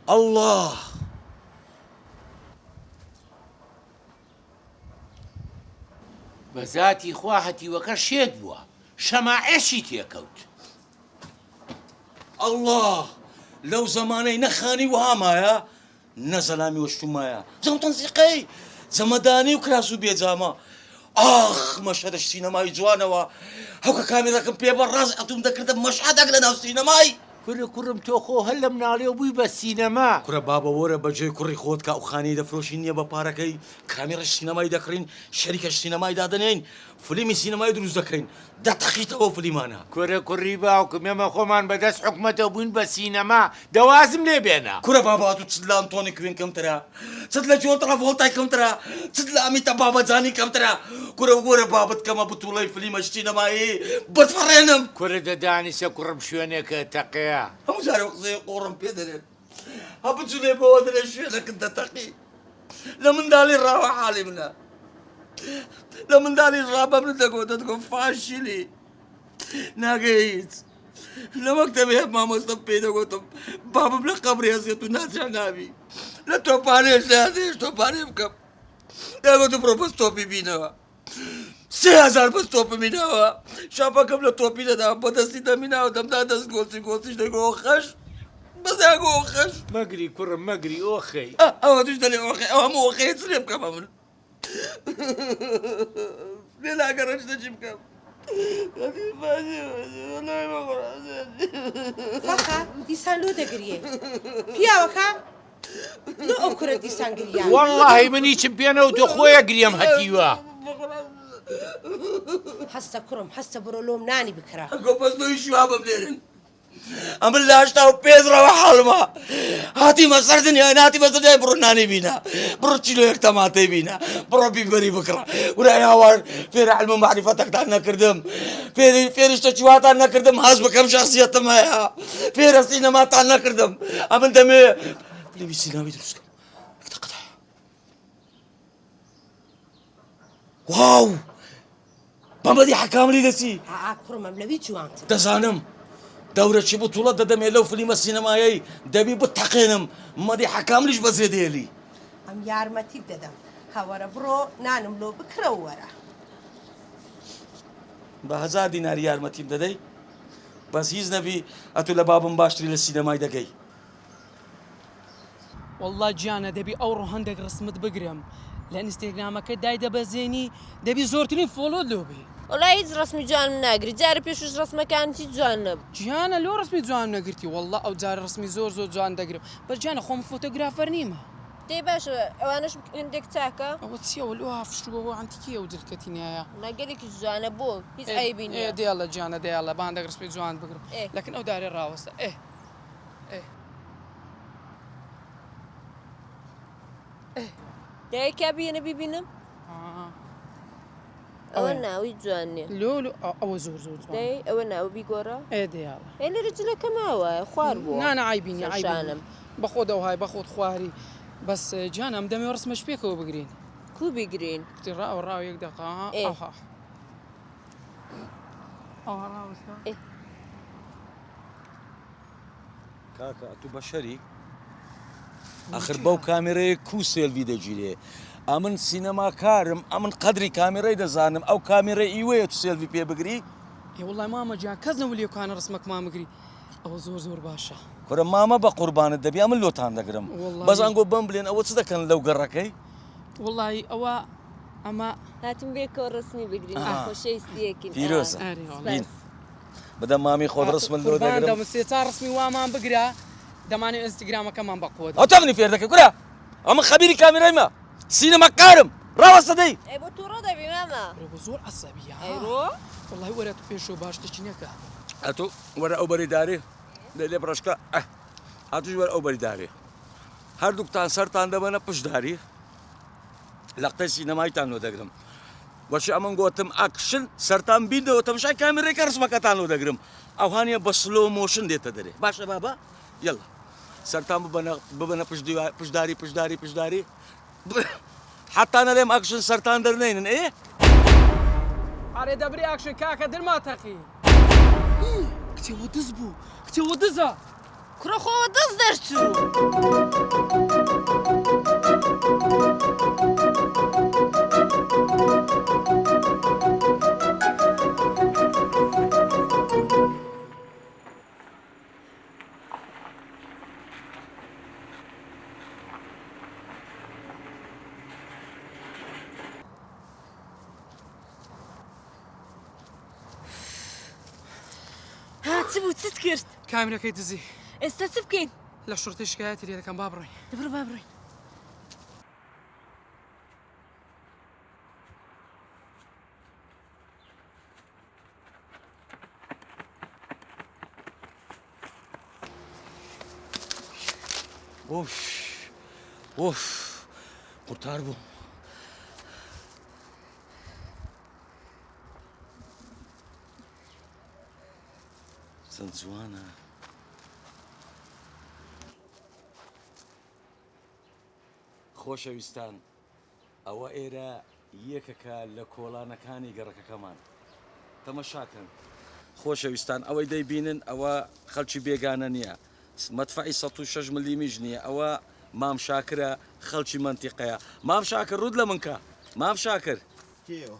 ئەڵڵا. بە زاتی خوا هەتیوەکە شێت بووە شەماعێشی تێکەوت. ئەڵڵا لەو زەمانەی نە خانی وەها مایە نە زەلامی وەشتوو مایە جەم تەنزیقەی جەمەدانی و کراس و بێجامە ئاخ مەشهەدەش سینەمای جوانەوە هەوکە کامێرەکەم پێ بە ڕاست ئەتوم دەکردە مەشهەدەک لە ناو سینەمای. کورە کوڕم تۆ خۆ هەر لە مناڵیەوە بووی بە سینەما. کورە بابە وەرە بەجێی کوڕی خۆت کە ئەو خانیەی دەفرۆشین نیە بە پارەکەی کامێڕەش سینەمای دەکڕین شەریکەش سینەمای دادەنێین فلیمی سینەمای دروست دەکەین دەتەقیتەوە ئەو فلیمانە. کورە کوڕی باوکم ئێمە خۆمان بەدەست حکومەتەوە بووین بە سینەما دە وازم لێ بێنە. کورە بابە ئەتوو چت لە ئەنتۆنی کوین کەمترە چت لە جۆن تڕاڤۆڵتای کەمترە چت لە ئەمیتا بابەجانی کەمترە کورە وەرە با بتکەمە بتوڵەی فلیمە سینەمایی بتفڕێنم. کورە دە دانیشە کوڕم شوێنێکە تەقێ. هەموو جارێ ئەو قسەیە قۆڕم پێ دەرێن هە بجولێ بەوە دەرێ شوێنەکت دەتەقی لە منداڵی ڕاوە حاڵی منە لە منداڵی ڕا بە من دەگۆت دەتگۆ فاشیلی ناگەی هیچ لە مەکتەبێ مامۆستم پێی دەگوتم بابم لە قەبری هەزێت و ناچار نابی لە تۆپانێش نادێش تۆپانێ بکەم دەگوتم بڕۆ بەس تۆپی بینەوە 3000 بەس تۆپم بینەوە شاپەکەم لە تۆپی دەدا بە دەستی دەمیناوە دەمدا دەست گۆڵچی گۆڵچیش دەگۆ خەش بەس دەگۆ خەش مەگری کوڕم مەگری ئۆخەی ئەوە توش دەلێ ئۆخەی ئەو هەموو ئۆخەیە چ لێ بکەم ئەمن لێ لاگەڕێ شتەکی بکەم فەخە دیسان لۆ دەگریێ پیاوەکە لۆ ئەو کورە دیسان گریا وەڵڵاهی من هیچم پێ نەوتوە خۆیە گریەم هەتیوە. هەستە کوڕم هەستە بڕۆ لۆم نانی بکڕە. گۆ بەس لۆ ئیشی وا بمنێرن ئەمن لە 85 ڕەوە حاڵمە هاتیمە سەر دنیای ناتیمە سەر دنیای بڕۆ نانی بینە بڕۆ کیلۆیەک تەماتەی بینە بڕۆ بیبەری بکڕە ورای هاوار فێرە علم و معریفەتەکتان نەکردم فێری فێری شتەکی واتان نەکردم هەست بکەم شخصیەتم هەیە فێرە سینەماتان نەکردم ئەمن دەمێ فیلمی سینەمای دروست کەم واو بە مەدیحە کاملی دەچی؟ ئا کوڕم ئەم لەوی جوانترە. دەزانم. دەورەکی بتوڵە دەدەمێ لەو فلیمە سینەمایەی دەبی بتەقێنم مەدیحە کاملیش بەجێ دێلی. ئەم یارمەتیت دەدەم. ها وەرە بڕۆ نانم لۆ بکڕە و وەرە. بە هەزار دینار یارمەتیم دەدەی؟ بەس هیچ نەبی ئەتوو لە بابم باشتری لە سینەمای دەگەی. وەڵڵا گیانە دەبی ئەوڕۆ هەندێک ڕسمت بگرم لە ئینستێگرامەکەت دایدەبەزێنی دەبی زۆرترین follow ت لۆ بێ. وەڵا هیچ ڕەسمی جوانم ناگری جارە پێشوش ڕەسمەکانت هیچ جوان نەبوو. گیانە لۆ ڕەسمی جوانم نەگرتی وەڵڵا ئەو جارە ڕەسمی زۆر زۆر جوان دەگرم بەس گیانە خۆم photographer نیمە. دەی باشە ئەوانەش هەندێک چاکە. ئەوە چیە ئەوە لۆ هافشتووە ئەوە عەنتیکەیە ئەو جلکەتی نایە. وەڵا گەلێکیش جوانە بۆ هیچ عەیبی نیە. ئێ دەیەڵە گیانە دەیەڵە با هەندێک ڕەسمی جوانت بگرم لەکن ئەو دارەی ڕاوەستە ئێ. دایە کیا بیێنە بیبینم ئەوە ناوی جوان نییە لۆ لۆ ئەوە زۆر زۆر جوان دەی ئەوە ناوە بیگۆڕە ئێ دەیاڵە ئێ لێرە جلەکە ماوە خوار بووە نا نا عەیبی نییە عەیبی نییە سەرشانم بەخۆت ئەوهای بەخۆت خواری بەس گیان ئەم دەمێ ڕسمەش پێکەوە بگرین کو بیگرین کوتی ڕاوە ڕاوە یەک دەقە ها ئێ ئەوها ئەوها ڕاوەستە ئێ کاکە ئەتوو بەشەری؟ ئەخر بەو کامێرەیە کوو سێلڤی دەگیرێ؟ ئەمن سینەماکارم ئەمن قەدری کامێرەی دەزانم ئەو کامێرەی ئیوەیە تو سێلڤی پێ بگری؟ ئێ وەڵای مامە گیان کەس نەبوو لێوکانە ڕسمەکمان بگری ئەوە زۆر زۆر باشە. کورە مامە بە قوربانت دەبی ئەمن لۆتان دەگرم بەس ئەنگۆ بەم بلێن ئەوە چ دەکەن لەو گەڕەکەی؟ وەڵایی ئەوە ئەمە. هاتم بێکەوە ڕسمی بگرین خۆشەویستیەکین. پیرۆزە. بدە مامی خۆت ڕسمت لۆ قوربان دەگرم. دەم سێ چار ڕسمی وامان بگرە دەمانەوێ ئینستگرامەکەمان بەقوەت ئەو بێ. تۆ منی فێر دەکەی کورە ئەمن خەبیری کامیرایمە سینەماکارم ڕاوەستە دەی. ئەی بۆ توڕە دەبی مامە. کورە بۆ زۆر عەسەبیە ها. ئەی ڕۆ. وەڵای وەرە تو پێشەوە با شتێکی نەکا. ئەتوو وەرە ئەو بەری دارێ دەی لێ بڕشکە ئەه ئەتوش وەرە ئەو بەری دارێ هەردووکتان سەرتان دەبەنە پشت داری لەقتەی سینەمایتان لۆ دەگرم. وەچی ئەمن گۆتم action سەرتان بیردەوە تەمشای کامێرەکە ڕسمەکەتان لۆ دەگرم ئەوهانیە بە slow motion دێتە دەرێ باشە بابە یەڵا سەرتان ببەنە ببەنە پشت دیوار پشداری پشداری پشداری حتا نەلێم action سەرتان دەرنێنن ئێ ئەرێ دەبری action کاکە درما تەقی کچێ وە دز بوو کچێ وە دزە. کوڕە خۆوە دەست دەرچوو. ها چ بوو چت کرد؟ کامیرەکەی دزی. ئێستا چ بکەین؟ لە شوڕتەی شکایەتی لێ دەکەم با بڕۆین. دە بڕۆ با بڕۆین. ئۆف ئۆف قورتار بووم. چەند جوانە. خۆشەویستان ئەوە ئێرە یەکەکە لە کۆڵانەکانی گەڕەکەکەمان تەمەشاکەن. خۆشەویستان ئەوەی دەیبینن ئەوە خەڵکی بێگانە نییە مەدفەعی 106 ملیمیش نییە ئەوە مام شاکرە خەڵکی مەنتیقەیە مام شاکر ڕووت لە من کە مام شاکر کێیەوە؟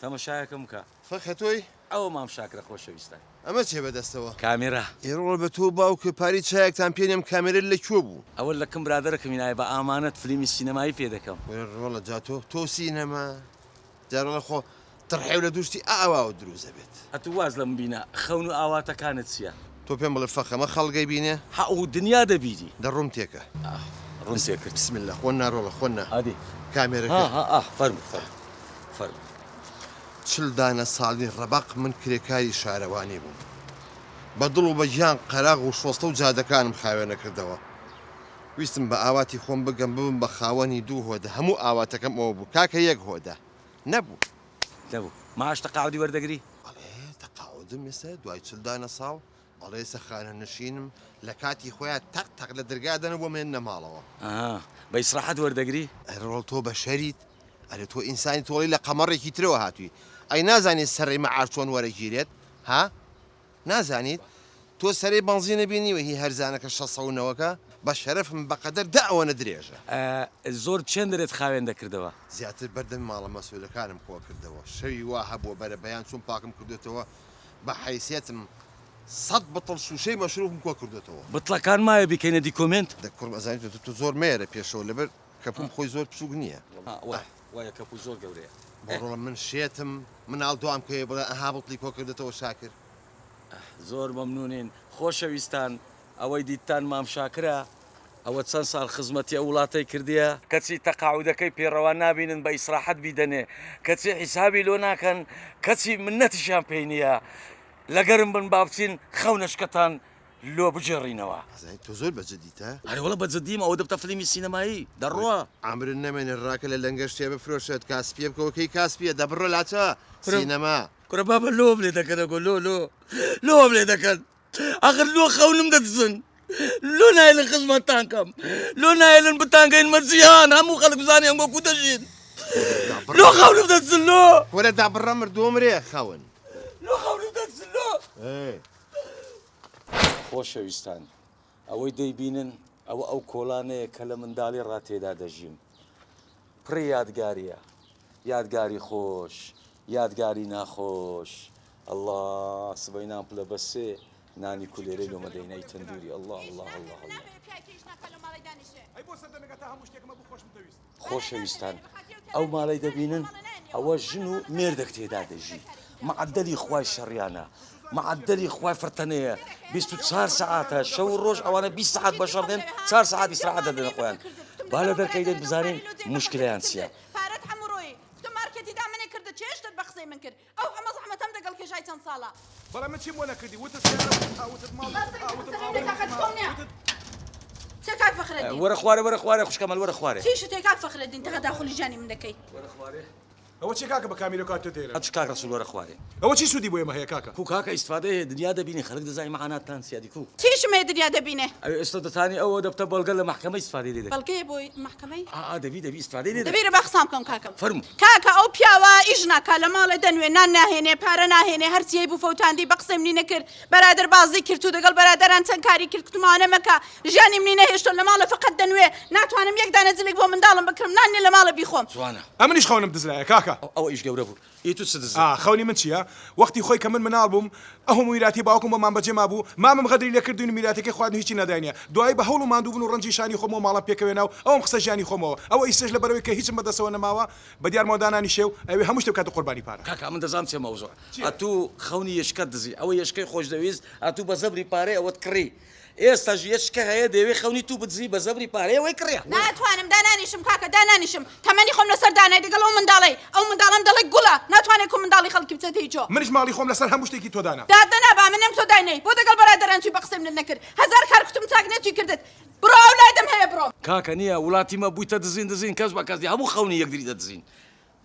تەمەشایەکەم بکە. فەخە تۆی؟ ئەوە مام شاکرە خۆشەویستان. ئەمە چیە بە دەستەوە؟ کامێرا. ئێ ڕۆڵە بە تۆ و باوکت پارەی چایەکتان پێ نیە ئەم کامێرە لە کوێ بوو؟ ئەوە لە کن برادەرەکم هینایە بە ئامانەت فلیمی سینەمایی پێ دەکەم. وەرە ڕۆڵە جا تۆ تۆ سینەما جا ڕۆڵە خۆ تڕحێو لە دوو شتی ئاواوە دروست ئەبێت. ئەتوو واز لەم بینە خەون و ئاواتەکانت چیە؟ تۆ پێم بڵێ فەخ ئەمە خەڵک ئەیبینێ؟ حەق و دنیا دەبینی. دە ڕووم تێکە. ئاه ڕووم تێکرد. بسم اللە خۆ نا ڕۆڵە خۆ نا. ئەدی. کامێرەکە. ها ها ئاه فەرموو فەرموو فەرموو. 40 دانە ساڵی ڕەبەق من کرێکاری شارەوانی بووم. بە دڵ و بە گیان قەراغ و شۆستە و جادەکانم خاوێنە کردەوە. ویستم بە ئاواتی خۆم بگەم ببم بە خاوەنی دوو هۆدە هەموو ئاواتەکەم ئەوە بوو کاکە یەک هۆدە نەبوو. نەبوو. معاش تەقاعودی وەردەگری؟ بەڵێ تەقاعودم ئێستا دوای 40 دانە ساڵ، بەڵێ ئێستا خانەنشینم، لە کاتی خۆیا تەق تەق لە دەرگا دەن و بۆم هێننە ماڵەوە. ئەها، بە ئیسراحەت وەردەگری؟ ئەرێ ڕۆڵ تۆ بەشەریت؟ ئەرێ تۆ ئینسانی تۆڵی لە قەمەڕێکی ترەوە هاتووی، ئەی نازانیت سەرەی مەعاش چۆن وەرەگیرێت؟ ها؟ نازانیت؟ تۆ سەرەی بەنزینە بینیوە هی هەرزانەکە شەسە و نەوەکە؟ بە شەرەفم بەقەدەر دە ئەوەنە درێژە. زۆر چێندرت خاوێن دەکردەوە؟ زیاتر بەردەمی ماڵە مەسئولەکانم کۆکردەوە، شەوی وا هەبووە بەرەبەیان چووم پاکم کردۆتەوە، بە حەیسیەتم سەت بتڵ شووشەی مەشروبم کۆکردۆتەوە. بتڵەکان مایە بیکەینە دیکۆمێنت؟ دە کوڕم ئەزانی تۆ زۆر مەیەرە پێشەوە لەبەر کەپووم خۆی زۆر بچووک نییە. ها وایە وایە کەپوو زۆر گەورەیە. بۆ ڕۆڵە من شێتم مناڵ دوام کەوێ بڵێ ئەها بتڵی کۆکردۆتەوە شاکر. زۆر مەمنونین خۆشەویستان ئەوەی دیتتان مام شاکرە ئەوە چەند ساڵ خزمەتی ئەو وڵاتەی کردیە، کەچی تەقاعودەکەی پێ ڕەوا نابینن بە ئیسراحەت بیدەنێ، کەچی حیسابی لۆ ناکەن، کەچی منەتیشیان پێی نیە، لەگەرم بن با بچین خەونەشکەتان لۆ بگێڕینەوە. ئەزانی تۆ زۆر بە جدیتە. ئەرێ وەڵا بە جدیم ئەوە دەبتە فلیمی سینەمایی دەڕوا. عەمرت نەمێنێ ڕاکە لە لەنگەر شتێ بفرۆشێت کاسپیە بکەوە کەی کاسپیە دە بڕۆ لاچە سینەما. کورە بابە لۆم لێ دەکەن ئەگۆ لۆ لۆ لۆم لێ دەکەن ئاخر لۆ خەونم دەدزن لۆ نایلن خزمەتتان کەم لۆ نایلن بتانگەینمە جیهان هەموو خەڵک بزانێ ئەم وەکو دەژین لۆ خەونم دەدزن لۆ کورە دابڕە مردووم رێ خەون لۆ خەونم دەدزن لۆ خۆشەویستان ئەوەی دەیبینن ئەوە ئەو کۆڵانەیە کە لە منداڵی ڕا تێدا دەژیم پڕی یادگاریە یادگاری خۆش یادگاری ناخۆش ئەڵا سبەی نان پلە بە سێ نانی کولێرەی لۆمە دەینای تەندوری ئەڵا ئەڵا ئەڵا ئەڵا. خۆشەویستان ئەو ماڵەی دەبینن ئەوە ژن و مێردێک تێدا دەژی معەدەلی خوای شەڕیانە معەدەلی خوای فرتەنەیە 24 سەعاتە شەو و ڕۆژ ئەوانە 20 سەعات بە شەڕ دێن 4 سەعات ئیسراحەت دەدەنە خۆیان با لە دەرکەی دێن بزانین موشکلەیان چییە. پارەت هەموو ڕۆیی کوتم مارکێتی دامنێ کردت چێشتت بە قسەی من کرد ئەو هەمە زەحمەتەم دەگەڵ کێشای چەند ساڵە. بەڵێ من چیم بۆ نەکردی وتت سەیارە وتت ئاو وتت ماڵ وتت ئاو وتت ئاو وتت ماڵ وتت. چیە کاک فەخرەدین؟ وەرە خوارێ وەرە خوارێ خوشکەمەل وەرە خوارێ. چی شتێ کاک فەخرەدین تەغەداخولی ژیانی من دەکەی؟ وەرە خوارێ. ئەوە چیە کاکە بە کامیرە کات تۆ دێرە. ئەچ کاک ڕەسوڵ وەرە خوارێ. ئەوە چی سودی بۆ ئێمە هەیە کاکە. کو کاکە ئیستفادەی هەیە دنیا دەبینی خەلک دەزانی مەعاناتتان چیە دی کو. چیشم هەیە دنیا دەبینێ. ئەوێ ئێستا دەتانی ئەوە دەبتە بەڵگە لە مەحکەمە ئیستفادەی لێ دەکەی. بەڵگەیە بۆ مەحکەمەی؟ ئا ئا دەبی دەبی ئیستفادەی لێ دەکەی. دەبی رە با قسان بکەم کاکە. فەرموو. کاکە ئەو پیاوە ئیش ناکا لە ماڵێ دەنوێ نان ناهێنێ پارە ناهێنێ هەرچی هەیبوو فەوتاندی بە قسەی منی نەکرد بەرادەر بازی کرد و دەگەڵ بەرادەران چەند کاری کرد کوتم ئەوانە مەکە ژیانی منی نەهێشتۆ لە ماڵێ فەقەت دەنوێ ناتوانم یەک دانە جلێک بۆ منداڵم بکڕم نان نیە لە ماڵێ بیخۆم. جوانە. ئەمنیش خەونم دزرایە کاکە. ئەوە ئیش گەورە بوو ئی تو چ دزرا؟ ئا خەونی من چیە؟ وەختی خۆی کە من مناڵ بووم ئه و میراتی باوکم بۆ مام بەجێ مابوو مامم غەدری لێ کردوین و میراتەکەی خواردن و هیچی نەداینێ دوایی بە هەوڵ و ماندووبوون و ڕەنجی شانی خۆمەوە ماڵم پێکەوێنا و ئەوم خستە ژیانی خۆمەوە ئەوە ئیستەش لەبەرئەوەی کە هیچم بەدەستەوە نەماوە بە دیارمەوە دانانیشێ و ئەیەوێ هەموو شتێ بکاتە قوربانی پارە. کاکە ئەمن دەزانم چیە مەوزوع ئەتوو خەونی یەشکەت دزی ئەوە یەشکەی خۆشدەویست ئەتوو بە زەبری پارەی ئەوەت کڕی ئێستاش یەشکە هەیە دەیەوێ خەونی توو بدزی بە زەبری پارەی ئەوەی کڕیە. ناتوانم دانانیشم کاکە دانانیشم تەمەنی خۆم لەسەر دانای دەگەڵ ئەو منداڵەی ئەو منداڵەم دەڵێ گوڵە ناتوانێ کو منداڵی خەڵکی بچێتە هیچۆ. منیش ماڵی خۆم لەسەر هەموو شتێکی تۆ دانا. دادەنا با منم تۆ داینەی بۆ دەگەڵ بەرادەران چووی بە قسەی منت نەکرد هەزار کار کوتم چاک نەچووی کردت بڕۆ ئەو لای دەم هەیە بڕۆ. کاکە نیە ولاتی مە بویتە دزین دزین کەس بە کەس نیە هەموو خەونی یەکدری دەدزین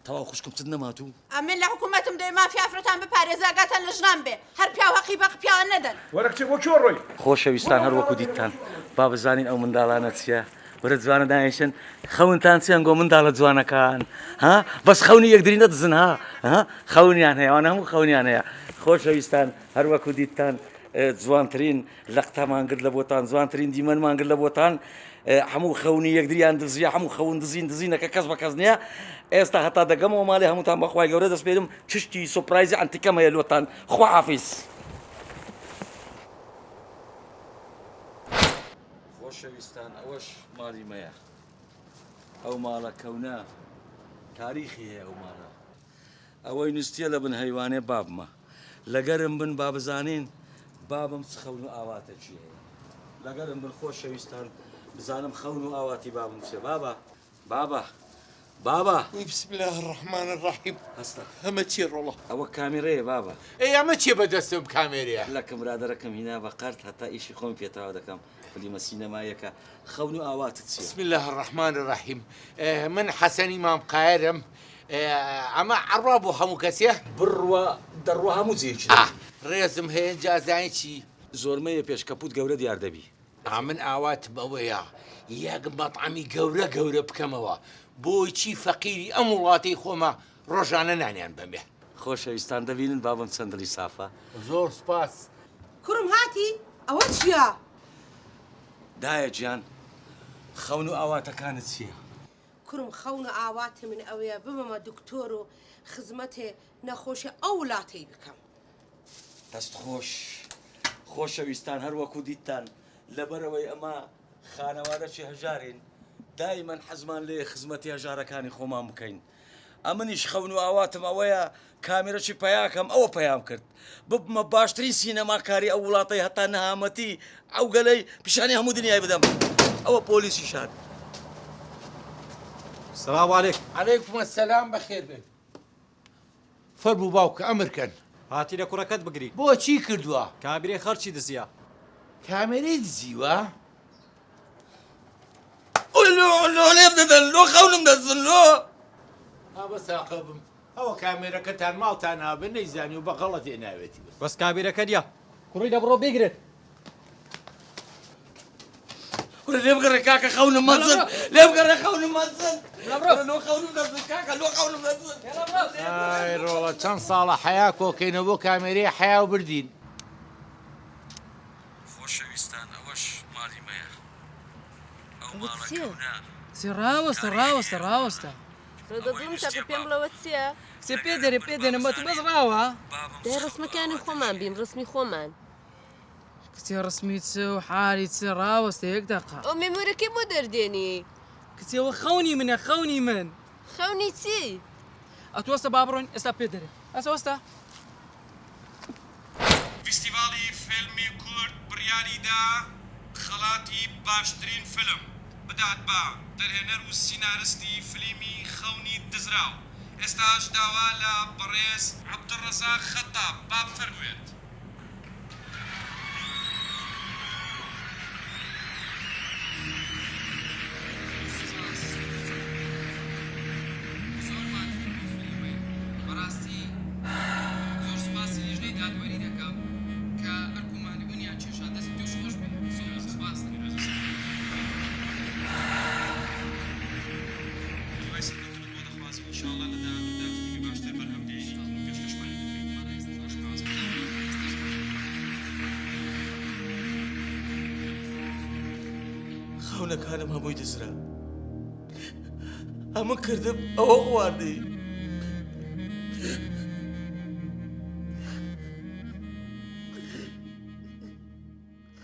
تەواو خوشکم چت نەماتوو. ئەمن لە حکومەتم دەوێ مافی ئافرەتان بپارێزێ ئاگاتان لە ژنان بێ هەر پیاو هەقی بەق پیاوان نەدەن. وەرە کچێ بۆ کوێ ڕۆی. خۆشەویستان هەر وەکو دیتتان با بزانین ئەو منداڵانە چیە وەرە جوانە دانیشن خەونتان چیە گۆ منداڵە جوانەکان ها بەس خەونی یەکدری نەدزن ها ها خەونیان هەیە ئەوانە هەموو خەونیان هەیە خۆشەویستان هەر وەکو دیتتان جوانترین لەقتەمان گرت لە بۆتان جوانترین دیمەنمان گرت لە بۆتان هەموو خەونی یەکدریان دزیە هەموو خەون دزین دزینەکە کەس بە کەس نییە ئێستا هەتا دەگەمەوە ماڵێ هەمووتان بەخوای گەورە دەسپێرم چشتی surprise ی عەنتیکەم هەیە لۆتان خواحافیز. خۆشەویستان ئەوەش ماڵی مەیە ئەو ماڵە کەونە تاریخی هەیە ئەو ماڵە ئەوەی نوستیە لە بن هەیوانێ بابمە لەگەرم بن با بزانین بابم چ خەون و ئاواتەکی هەیە لەگەرم بن خۆشەویستان بزانم خەون و ئاواتی بابم چیە بابە بابە بابە. وی بسم الله الرحمن الرحیم هەستە. ئەمە چیە ڕۆڵە؟ ئەوە کامێرەیە بابە. ئەی ئەمە چیە بە دەستم کامێرەیە؟ لەکم برادەرەکەم هینا بە قەرد هەتا ئیشی خۆم پێ تەواو دەکەم فلیمە سینەماییەکە خەون و ئاواتت چیە؟ بسم الله الرحمن الرحیم من حەسەنی مام قایرم ئەمە ئەڕوا بۆ هەموو کەسێ؟ بڕوا دەڕوا هەموو جێیەکی دەبی. ڕێزم هەیە جا زانی چی؟ زۆرمەیە پێش کەپوت گەورە دیار دەبی. من ئاواتم ئەوەیە یەک مەتعەمی گەورە گەورە بکەمەوە بۆچی فەقیری ئەم وڵاتەی خۆمە ڕۆژانە نانیان بەمێ. خۆشەویستان دەبینن بابم چەند دڵی سافە. زۆر سوپاس. کوڕم هاتی ئەوە چیە؟ دایە گیان خەون و ئاواتەکانت چیە؟ کوڕم خەون و ئاواتی من ئەوەیە ببمە دکتۆر و خزمەتێ نەخۆشی ئەو وڵاتەی بکەم. دەست خۆش خۆشەویستان هەر وەکو دیتتان لەبەرئەوەی ئەمە خانەوادەکی هەژارین دایمەن حەزمان لێیە خزمەتی هەژارەکانی خۆمان بکەین ئەمنیش خەون و ئاواتم ئەوەیە کامێرەکی پەیاکەم ئەوە پەیام کرد ببمە باشترین سینەماکاری ئەو وڵاتەی هەتا نەهامەتی ئەو گەلەی پیشانی هەموو دنیای بدەم ئەوە پۆلیسی شار. سلام علیکم. علیکم السلام بەخێر بێن. فەرموو باوکە ئەمر کەن. هاتی لە کوڕەکەت بگری. بۆ چی کردووە؟ کابرێ خەڵکی دزیە. کامێرەی دزیوە؟ ئۆی لۆ لۆ لێم دەدەن لۆ خەونم دەدزن لۆ. ها بەس ئاقڵ بم ئەوە کامێرەکەتان ماڵتان هابێ نەیزانی و بە غەڵەت هێناوێتی بەس. بەس کابیرەکە نیە. کوڕی دە بڕۆ بیگرن. کورە لێم گەڕێ کاکە خەونم مەزن لێم گەڕێ خەونم مەزن لۆ خەونم دەزن کاکە لۆ خەونم دەزن. ئای ڕۆڵە چەند ساڵە حەیا کۆکەینەوە بۆ کامێرەی حەیا و بردین. خۆشەویستان ئەوەش ماڵی مەیە ئەو ماڵە کەونە. سێ ڕاوەستە ڕاوەستە ڕاوەستە. تۆ دە دڵم چەقی پێم بڵێ وە چیە؟ سێ پێ دەرێ پێ دێنم بە تو بەس ڕاوە. دای ڕەسمەکانی خۆمان بیم ڕەسمی خۆمان. کچێ ڕسمی چ و حالی چ ڕاوەستە یەک دەقە. ئەو مێمۆرەکەی بۆ دەردێنی؟ کچێ وە خەونی منە خەونی من. خەونی چی؟ ئەتوو وەستە با بڕۆین ئێستا پێت دەرێم ئەسە وەستە. فیستیڤاڵی فیلمی کورد بڕیاریدا خەڵاتی باشترین فیلم بدات بە دەرهێنەر و سینارستی فلیمی خەونی دزراو، ئێستاش داوا لە بەڕێز عەبدولڕەزاق خەتاب با بفەرموێت. خەونەکانم هەمووی دزرا. ئەمن کردم ئەوە خواردی.